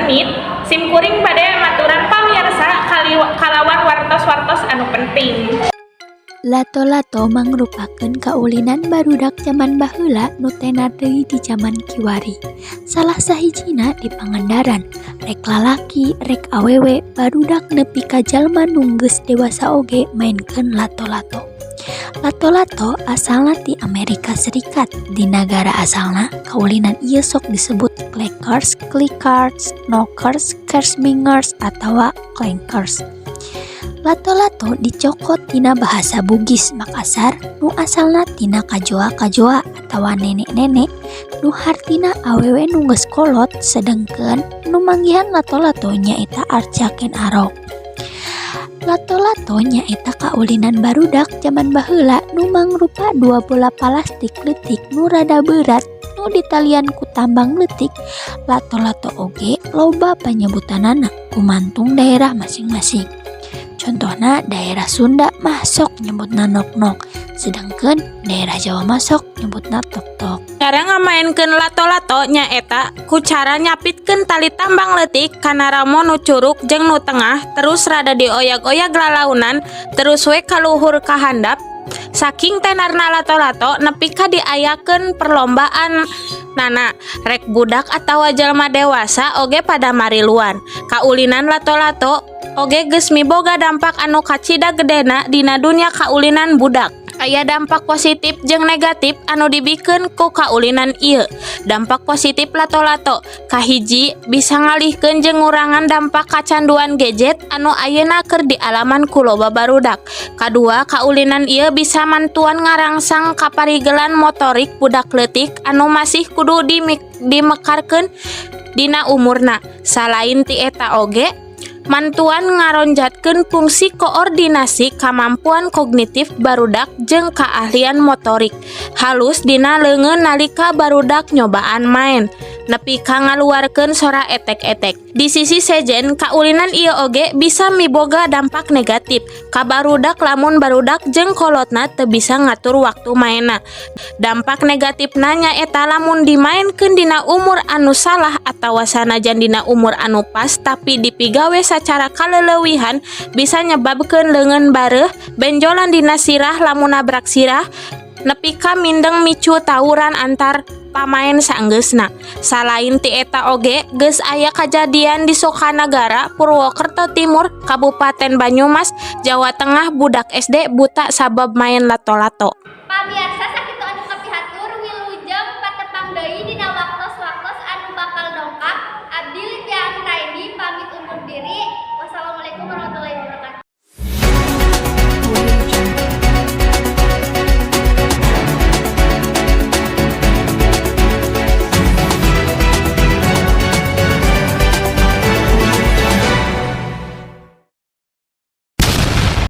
menit, sim kuring bade maturan pamiarsa kalawan wartos-wartos anu penting. Lato-lato mangrupakeun kaulinan barudak jaman baheula nu tenar deui di jaman kiwari. Salah sahijina di Pangandaran, rek lalaki rek awewe, barudak nepi ka jalma nu geus dewasa oge maenkeun lato-lato. Lato-lato asalna ti Amerika Serikat. Di nagara asalna, kaulinan ieu sok disebut clackers, clickers, knockers, kerschbringers, atawa clankers. Lato-lato dicokot tina bahasa Bugis Makassar nu asalna tina kajoa-kajoa atawa nenek-nenek, nu hartina awewe nu geus kolot, sedengkeun nu manggihan lato-lato nyaeta arca Ken Arok. Lato-lato nyaeta kaulinan barudak jaman baheula nu mangrupa dua bola palastik leutik nu rada beurat nu ditalian ku tambang leutik. Lato-lato oge loba panyebutanana gumantung daerah masing-masing. Contohna, daerah Sunda mah sok nyebutna nok-nok, sedangkeun daerah Jawa mah sok nyebutna tok-tok. Cara ngamaenkeun lato-lato nyaeta ku cara nyapitkeun tali tambang leutik kana ramo nu curuk jeung nu tengah, terus rada dioyag-oyag lalaunan, terus we kaluhur ka handap. Saking tenarna lato-lato nepi ka diayakeun perlombaan nana, rek budak atawa jalma dewasa oge pada mariluan. Kaulinan lato-lato oge geus miboga dampak anu kacida gedena dina dunya kaulinan budak. Aya dampak positif jeung negatif anu dibikeun ku kaulinan ieu. Dampak positif lato-lato, kahiji, bisa ngalihkeun jeung ngurangan dampak kacanduan gadget anu ayeuna keur dialaman ku loba barudak. Kadua, kaulinan ieu bisa mantuan ngarangsang kaparigelan motorik budak leutik anu masih kudu dimekarkeun dina umurna. Salain ti eta oge mantuan ngaronjatkeun fungsi koordinasi, kamampuan kognitif barudak, jeung kaahlian motorik halus dina leungeun nalika barudak nyobaan maen nepi ka ngaluarkeun sora etek-etek. Di sisi sejen, kaulinan ieu oge bisa miboga dampak negatif ka barudak lamun barudak jeung kolotna teu bisa ngatur waktu maenna. Dampak negatifna nyaeta lamun dimaenkeun dina umur anu salah atawa sanajan dina umur anu pas tapi dipigawe sacara kaleleuwihan, bisa nyebabkeun leungeun bareuh, benjolan dina sirah lamun nabrak sirah, nepi ka mindeng micu tawuran antar pamaen saenggeusna. Salain ti eta oge geus aya kajadian di Sokanagara, Purwokerto Timur, Kabupaten Banyumas, Jawa Tengah, budak SD buta sabab maen lato-lato. Pamirsa.